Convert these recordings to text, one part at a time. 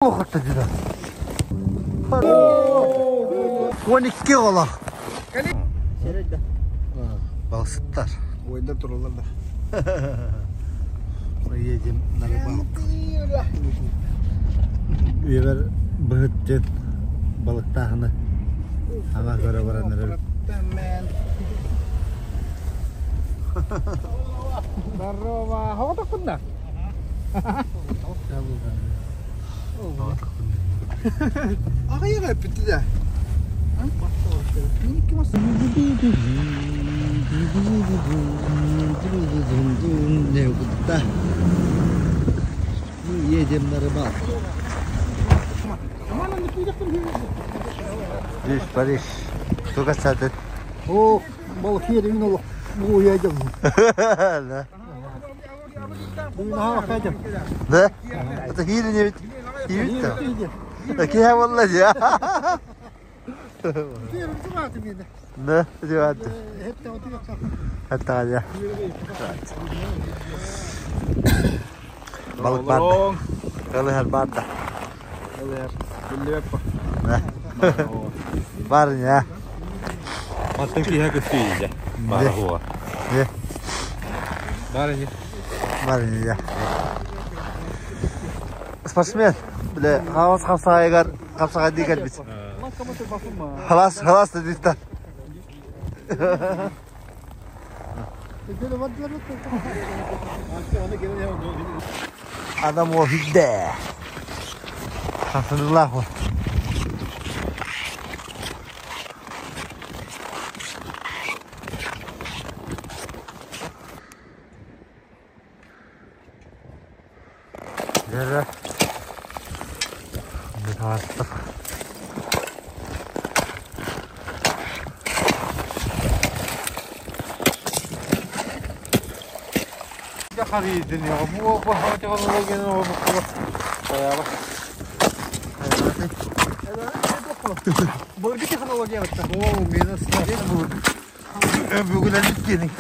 12 оҕолоох. Балсыттар. Ойдар тураллар да. Поедем на рыбалку. Үйэбэр быһыт диэн балыктааһыны ама көрө баран эрэр. Здорово. Хоҕотохпун да? Аҕыйах эппитти да. Мы едем на рыбалку. Здесь Париж. Туга садыт. О, балык иэрин олох буйайдым. Да. Наһаа Да? Это хиирин эбит. Хиирит да. Киһи буолла дии. Да, диватты. Хаттаҕа Балык баар да. Ылыһар баар да. Бар не. Мантан киһи көстүү Баар хуа. Не. Бар не. Бар не. Спортсмен. Бля, хаос хапсаҕайыгар хапсаҕайдыы кэлбит. Халас, халас дедиттен. Адам офигде. Хасырылаах ол. Дьэ, бытаастык. Былыргы технология бытта. Бүгүлэрбит киэниҥ.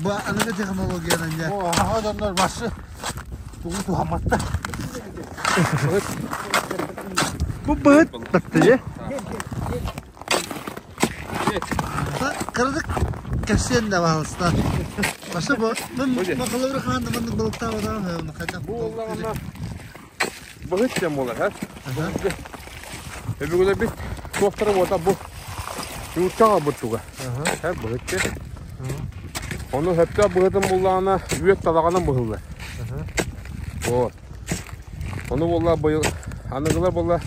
Бу аныгы технологиянан дьэ. Одоннор башы тугу туһамматтар. Бу быһыт татты дьэ. Кырадык кэпсиэн да баһалыста. Башы бу махалыбыр хаан да маннык балыктаабатаҕым хайдах Бу буоллаҕына быһыт диэн буолар, ха? Өбүгэлэрбит туохтара буота бу чууччаҕа буттуга. Ха, быһыт диэн. Ону сөптөөх быһытын буллаҕына үөт талаҕынан быһыллар. Вот. Ону буолла быйыл аныгылар буолла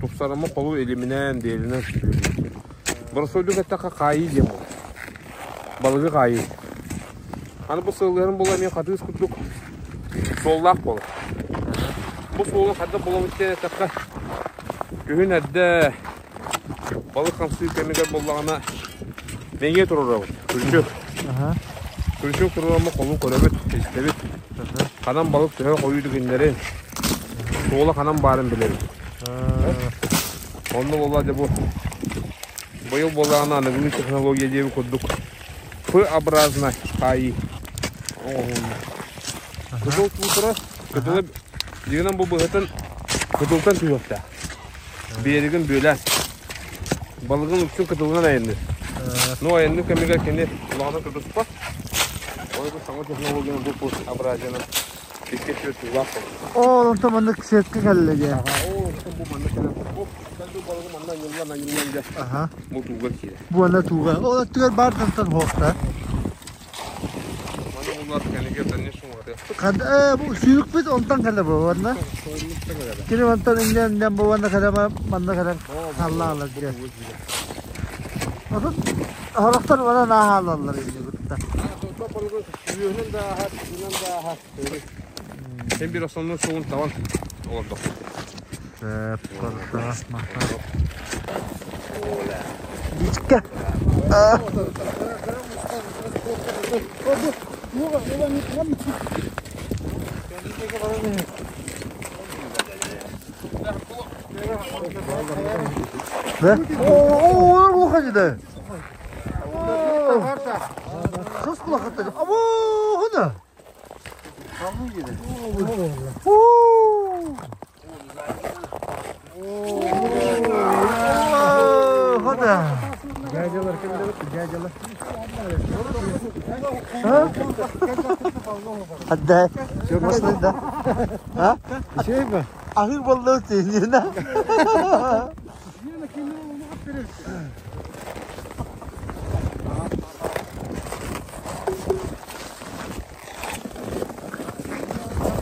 тупсарымы холу илиминэн, диэлинэн Боросуойдук эттэххэ хаайыы диэн буолар. Балыгы хаайыы. Аны бу сылларын була эмиэ хатыыс курдук суоллаах буолар. Бу суолу хайдах булабыт диэн эттэххэ, күһүн эрдэ балык хамсыыр кэмигэр буоллаҕына мэҥиэ туруорабыт, күрдьүк. Күрдьүк туруораммыт холу көрөбүт, истэбит. Ханан балык төһө хойуутук иннэрин, суола ханан баарын билэбит. Онно буолла дьэ бу быйыл буоллаҕына аныгылыы технология диэбит курдук П-образно хаайыы оҥоһулунна. Кытыл туутура, кытылы дьиҥинэн бу быһытын кытылтан түһүөхтээх. Биэригин бүөлээн. Балыгын үксүн кытылынан айанныыр. Ну айанныыр кэмигэр кини улаҕана тутуспат. Ол бу саҥа технологияны бу образиянан икки түөрт туулаах буолла. Ол онтон маннык сетка кэллэ дии. Ол онтон бу манна кэлэн бу балыгы манна анньыллан анньыллан дьэ бу тууга киирэр. Буона тууга. Ол өттүгэр баар дантан хуохта. Маны булар кэнигер дальнейшем Хад бу сүүрүкпүт онтон кэлэ бу уонна. Кини онтон иннен иннен бу уонна кэлэ манна кэлэн халлаалар дьэ. Отут хорохтор уонна нааһаалаллар инни кытта. Сүүһүнэн да ааһар, сүүһүнэн да ааһар. Сен bir основной суун табан олордох. Бичке. Да? О, улаханьда. Хас кулахатта. Або, хана. Уу. Хода. Дядялар кимдер? Дядялар. Хадда. Чурмаслы да. А? Şey mi? Ahır balığı teyine.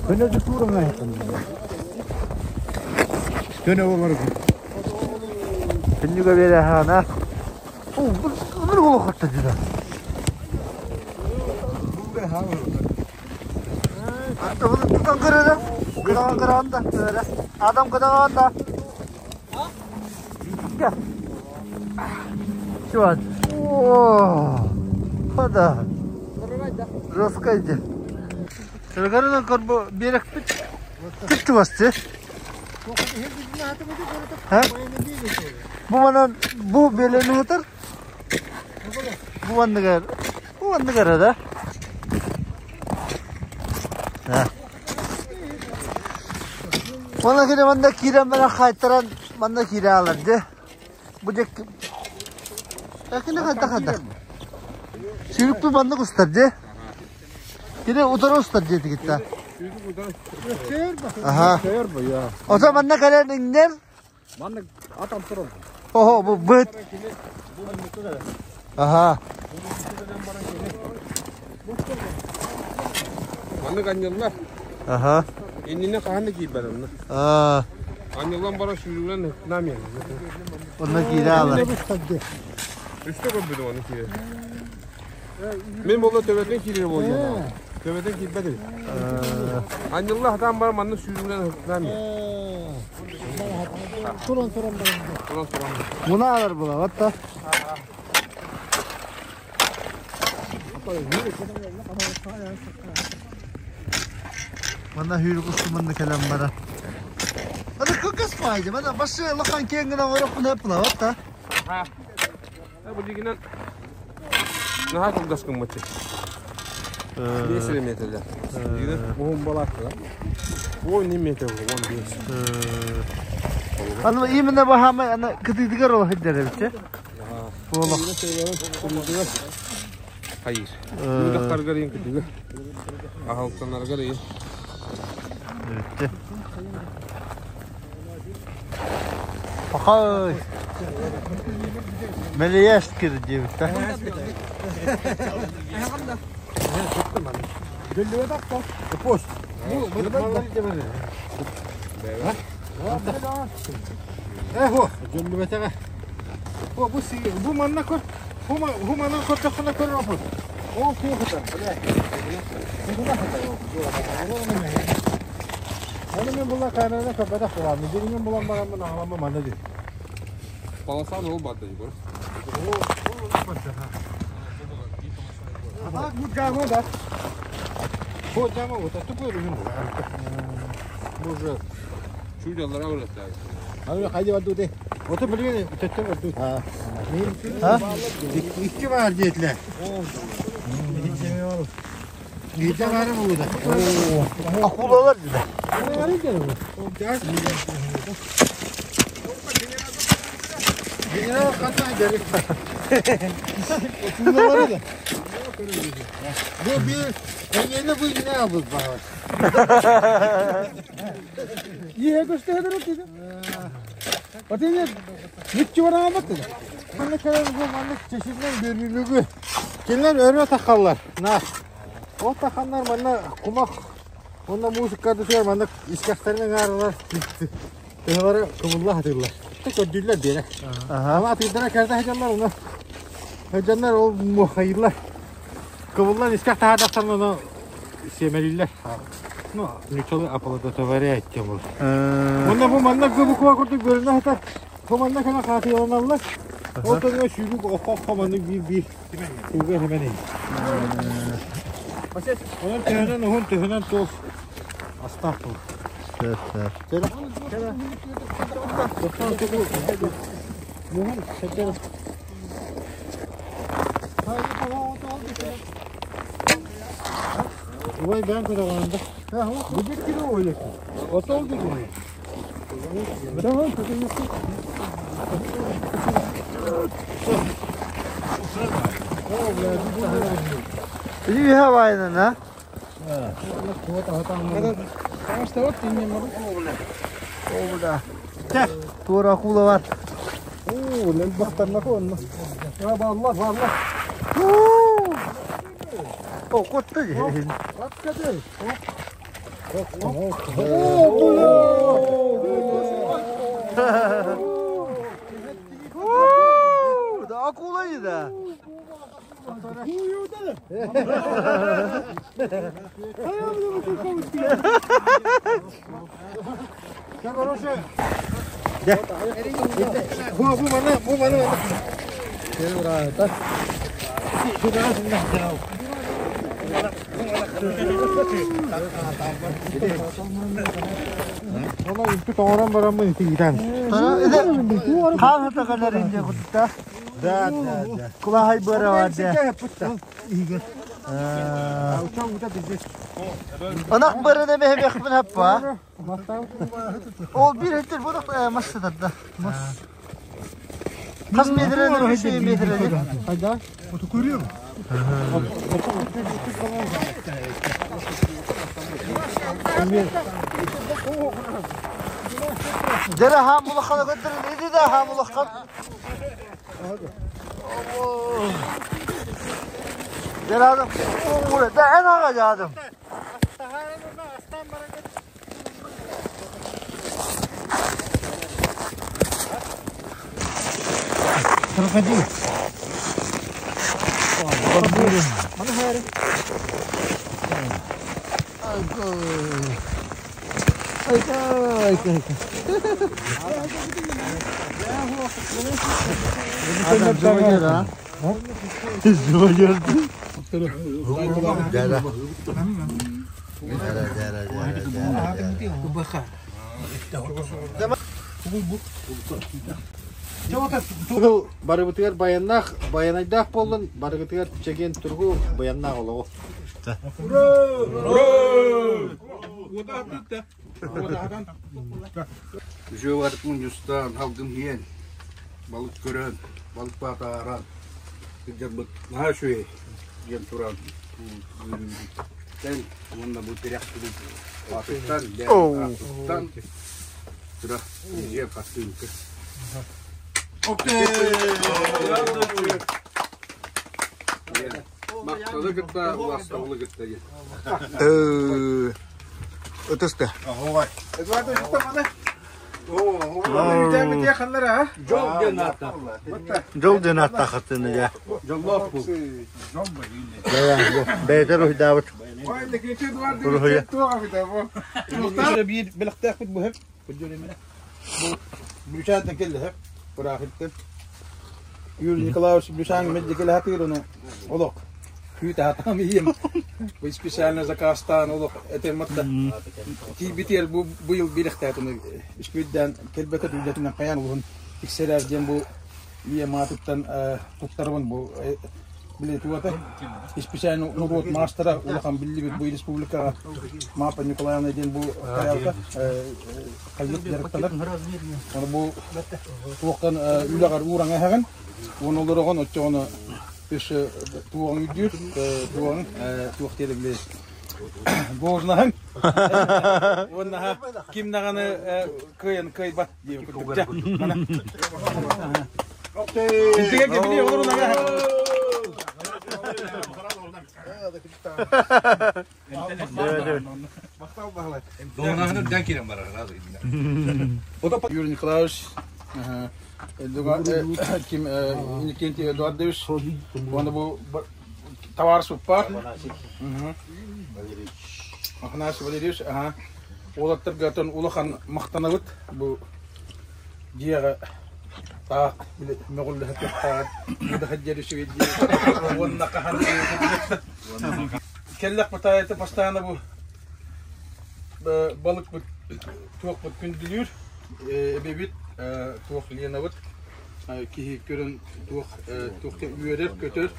Könöcü tuğruna yakın. Köne olarak. Күннүгэ бере хана. О, бу бу бу хатта дина. Ата бу тутан көрөрө. Кыдаган көрөндө. Адам кыдаганда. Я. Чувак. О! Хода. Раскайды. Сыргарынан көр бу берек бит. Түптү басты. Ha? Бу манан бу белени утар. Бу манныгар. Бу манныгар да. Ha. Ona göre manda kiren bana kaytaran manda kire alırdı. Bu dek Yakını kayta kayta. Sürük bir manda gösterdi. Yine utara gösterdi gitti. Aha. O zaman ne kadar iner? Маннык атам турар. Oho bu bıt. Aha. Маннык анньыллар. Aha. Иннине хаһан киирбэт онно. Aa, Анньыллан бара сүүрүгүнэн нам ян. Онно киирэ алар. Үстэ көрбүтүм ону киирэр. Мин буолла төбөтүн киирэр буолуо. Төбөтүн киирбэт эбит. Анньылла хатаан бара маннык сүүрүгүнэн нам ян. Туран туран баран. Туран туран. Муна алар була hatta. Мана хүрүк устуманны кэлэн бара. Аны кыкыс пайды. Мана башы лахан кеңгена орок буна була hatta. Ha. Бу дигинен наһаа кылгас гыммыт. 5 метрлер. Дигинен муһун балаакка. 10 метр, 15. Аны именно бу хамай аны кытыдыгар ол хиддер бит. Була. Hayır. Burada ең күтігі. Ахалтанаргар ең. Evet. Пахай. Мелияш кирди бит. Post. Eho, Cöllübetege. Bu bu bu manna kor. Bu bu manna kor takına kor rapor. O ku хата. Onu men bular kaynana kapata kuramı. Birinin bulan bakandan ağlama manna di. Полоса ол барды егор. Bak bu cama da. Bu cama o da tutuyor uzun. Боже. Чудялар öğretler. Abi haydi vardı de. Otu biliyor tette vardı. Ha. Ha? İki var diyetler. Gece var mı burada? Akulalar dedi. General kata gerek. Bunları da. Bu bir engelli bu yine aldık bana. ಈ ಹೇಗೆ ಹೆದರುತ್ತಿದೆ ಮತ್ತೆ мүччү барамат Manna kadar bu manna çeşitlen görünürlüğü. Kimler örme takarlar. Na. O takanlar manna kumak. Onda müzik kardeşler manna iskaklarına ağrılar. Tığları kıvıllah atıyorlar. Tek ödüller diyerek. Aha. Ama atıyorlar kerde hecanlar onu. Hecanlar o muhayırlar. Kıvıllar iskak tahadaktan onu semeliler. Ну, ничего оплодотворяет тем бол. Онна бу манна бу куа курдук бөлүнө хата. Бу манна кана катыяланаллар. Отонго сүйүк окко манны бир бир. Уга хемен. Onun tühünен uhun tühünен тос. Астах бу. Evet. Muhun şeker. Vay ben kadar anında. Bu bir kilo öyle. Otol bir kilo. Үһэ баайынан, а? Туора акула бар. Оо, элбэхтэрнэх онно. Бааллар, бааллар. О, котты. Да акула да. Бу бу маны, бу маны. Ona үлтү тоҥорон бараммын ити иитэн. Хаан хата инде кутта. Да, да, да. Кулахай бара бар да. Анах бара да мехмехпин хаппа. Ол bir hektar bu da masada da. Kaç metrede bir şey metrede. Hayda. Otu görüyor musun? Dere ha mulakhana götürün idi de ha mulakhan. Dere adam. Oo, da en ağacı adam. Крокодил. Adam zıvacır ha. Zıvacır. Dere. Dere dere dere dere. Тыл барыбытыгар баяннаах, баянайдаах буоллун, барыгытыгар чэгиэн тургу баяннаах олоҕу. Үшөө барып мунньустаан, халгым иэн, балык көрөн, балык баатааран, сылдьарбыт наһаа үчүгэй диэн туран үөрүүбүттэн уонна бу тирэх тылын аатыттан, аатыттан тура дьиэ хастыылка. Махталы кытта, улаастабылы кытта диэн. Ытыста. Дьол диэн ааттаах. Жол ден атта хаттыны я. Дьоллоох бул. Бэйдер уйдаабыт. Уруһуйа. Биир бэлэхтээхпит бу хэп. Бу Бүлүчээтин кэллэ хэп. Быраахыттан. Юрий Николаевич Бүлүчээн мэддэ кэлэ хатыыр ону олох. Күүт аатам ием. Бу специально заказтаан олох этем матта. Тиийбитигэр бу быйыл биэрэхтээтин үспүйдээн кэлбэтэ үлэтинэн хайаан улуһун тиксэрээр диэн бу ийэм аатыттан туттарабын бу били тугата специально норуот маастара улахан биллибит бу республикаҕа Маапа Николаевна диэн бу хайалта хайыт дьарыктанар. Оны бу туохтан үлэҕэр уураҥ эһэҕин, уон олороҕун оччоҕуна өссө туоҕуҥ үрдүүр, туоҕуҥ туох диэри били должнаһыҥ. Уонна ким даҕаны кыайан кыайбат диэбит курдук. Дьэ, мана. Интигэ кэбили олорун ага. Юрий Николаевич, ким Иннокентий Эдуардович, уонна бу товар суппар. Афанасий Валерьевич, ага. Уолаттарга улахан махтанабыт бу дьиэҕэ таах били мөҕүллэһэ туохтааҕар мудаһаддьар үчүгэй уонна хаһан кэллэх батаайата бастаана бу балыкпыт туохпут күндүлүүр эбэбит туох Ленабыт киһи көрөн туох туох үөрэр көтөр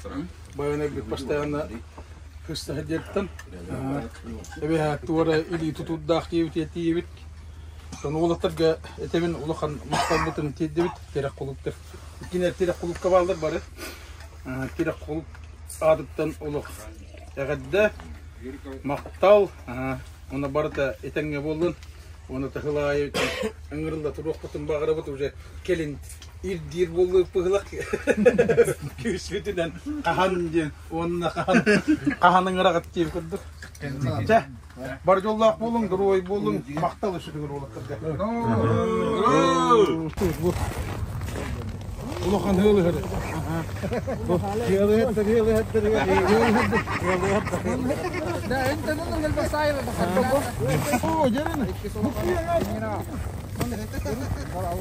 байанайбыт постоянно кыстаһа диэттэн эбэһэ туора илии тутуурдаах диэбит тиийэбит. Уолаттарга этэбин улахан махталбытын тиэрдэбит Тирэх кулууптар. Кинилэр Тирэх кулуупка бааллар бары. Тирэх кулууп аатыттан олох эҕэрдэ, махтал, уонна барыта этэҥҥэ буоллун. Уонна тыһыл аайы ыҥырылла туруохпутун баҕарабыт уже кэлин ирдиир буоллубут быһылах күүспүтүнэн хаһан диэн уонна хаһан хаһан ыҥыраҕыт диэн курдук. Чэ, бар дьоллоох буолуҥ, доруобай буолуҥ, махтал өссө уолаттарга. Улахан ыал ыһар.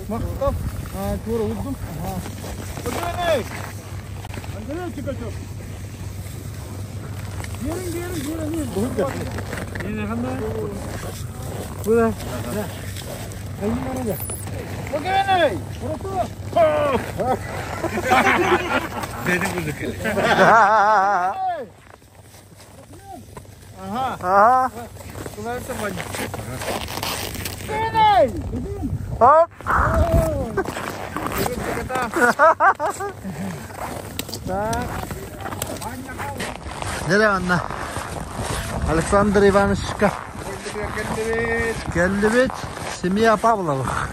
Махтал. Туора уздум. Ага. Оп. Нere anna? Александр Ивановичка. Келлибит. Семья Павловых.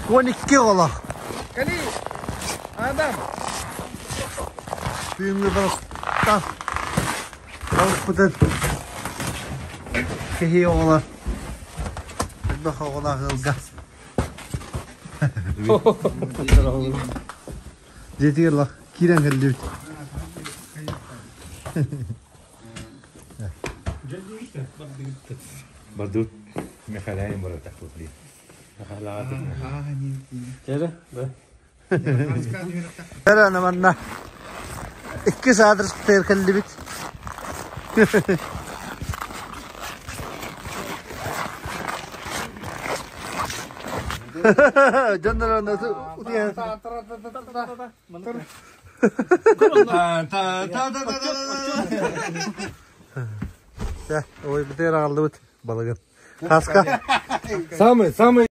12 оҕоло. Кали, Адам. Бүгүҥҥү балыктан балыкпытын кэһии оҕолор элбэх оҕолоох ыалга дьиэтигэр лах киирэн кэллибит. Бардут Михаляйын баратах бу. Эрэ манна иккис аадырыспытыгар кэллибит. Дьоннор утуйан Ой, бытыгар аҕаллыбыт балыгын. Хаска. Самый, самый.